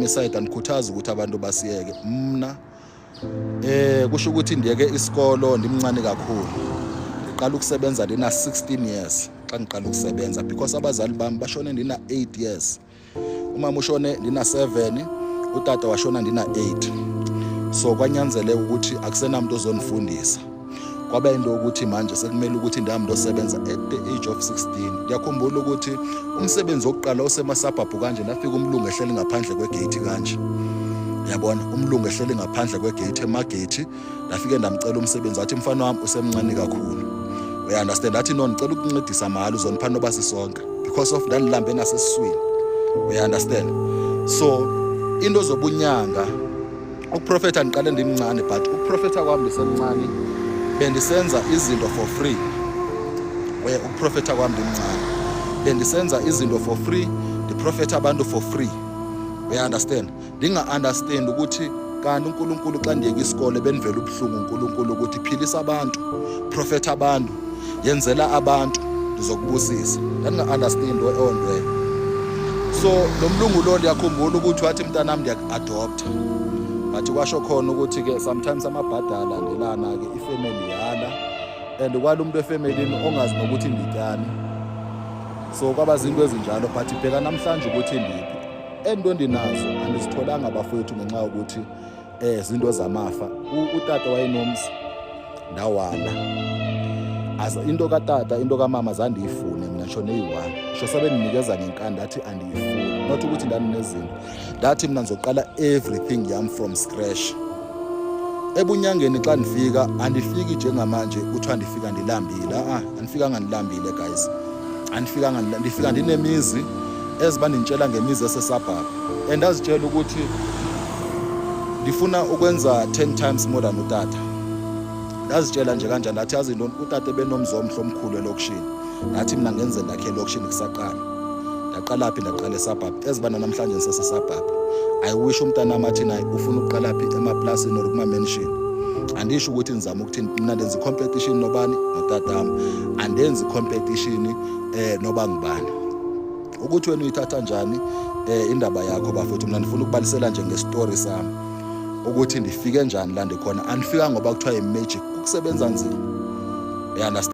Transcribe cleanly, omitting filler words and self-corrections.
Kwelami iside andikhuthazi ukuthi abantu basiyeke. Mna kusho ukuthi ndiyeke isikolo ndimncane kakhulu. Ndiqala ukusebenza ndina 16 years xa ngiqala ukusebenza, because abazali bami bashone ndina 8 years. Umama ushone ndina 7, utata washona ndina 8. So kwanyanzeleka ukuthi akusenamuntu ozonifundisa. Kwaba into yokuthi manje sekumele ukuthi ndihamba ndosebenza at the age of 16. Ndiyakhumbula ukuthi umsebenzi wokuqala osemasabhabhu kanje, ndafika umlungu ehleli ngaphandle kwegate kanje, yabona, umlungu ehleli ngaphandle kwegate emagethi. Ndafike ndamcela umsebenzi, wathi, "Mfana wami, usemncane kakhulu." Uya-understand? Athi, "No, ndicela ukuncedisa mahhala, uzonipha noba sisonke," because of ndandilambe nasesiswini, uya-understand? So into zobunyanga, ukuprofetha, ndiqale ndimncane, but ukuprofetha kwami ndisemncane bendisenza izinto for free. Ukuprofetha kwami ndimncane bendisenza izinto for free, ndiprofetha abantu for free, uya-understand? Ndinga-understand ukuthi kanti uNkulunkulu, xa ndiyeka isikole, benivela ubuhlungu uNkulunkulu ukuthi philisa abantu, profetha abantu, yenzela abantu, ndizokubusisa. Ndandinga-understand eyo nto leyo. So lo mlungu lo, ndiyakhumbula ukuthi wathi, "Mntanami, ndiyaku-adoptha," but kwasho khona ukuthi-ke sometimes amabhadi alandelana-ke, ifamily yala and kwala umuntu efemelini ongazi nokuthi ndityani. So kwaba zinto ezinjalo, but bheka namhlanje ukuthi ndiphi. Ento endinazo andizitholanga, bafowethu, ngenxa yokuthi zinto zamafa. Utata wayenomzi, ndawala as into katata, into kamama zandiyifune mina, ngisho neyi-one, ngisho sebendinikeza ngenkani, ndathi andiyifuni. Not ukuthi ndandinezinto, ndathi mina ndizoqala everything yam from scratch ebunyangeni. Xa ndifika, andifiki njengamanje kuthiwa ndifika ndilambile. A, andifikanga ndilambile, guys, andifikanga. Ndifika ndinemizi eziba ndintshela ngemizi esesabhabha, and ndazitshela ukuthi ndifuna ukwenza 10 times more than utata. Ndazitshela nje kanjani, ndathi, yazi ntoni, utata ebenomzi omhle omkhulu elokishini. Ndathi mina ngenze ndakhe elokishini kusaqala. Ndaqala phi? Ndaqala esabhabha, ezibana namhlanje ndisesesabhabha. I wish umntanam athi naye ufuna ukuqala phi, emaplasini or kuma-mansion. Andisho ukuthi ndizama ukuthi mna ndenza i-competition nobani, notatam. Andenzi i-competition noba ngubani. Ukuthi wena uyithatha njani indaba yakho, bafethu, mina ndifuna ukubalisela nje ngestori sami ukuthi ndifike njani la ndikhona. Andifika ngoba kuthiwa i-magic, kukusebenza nzima, you understand?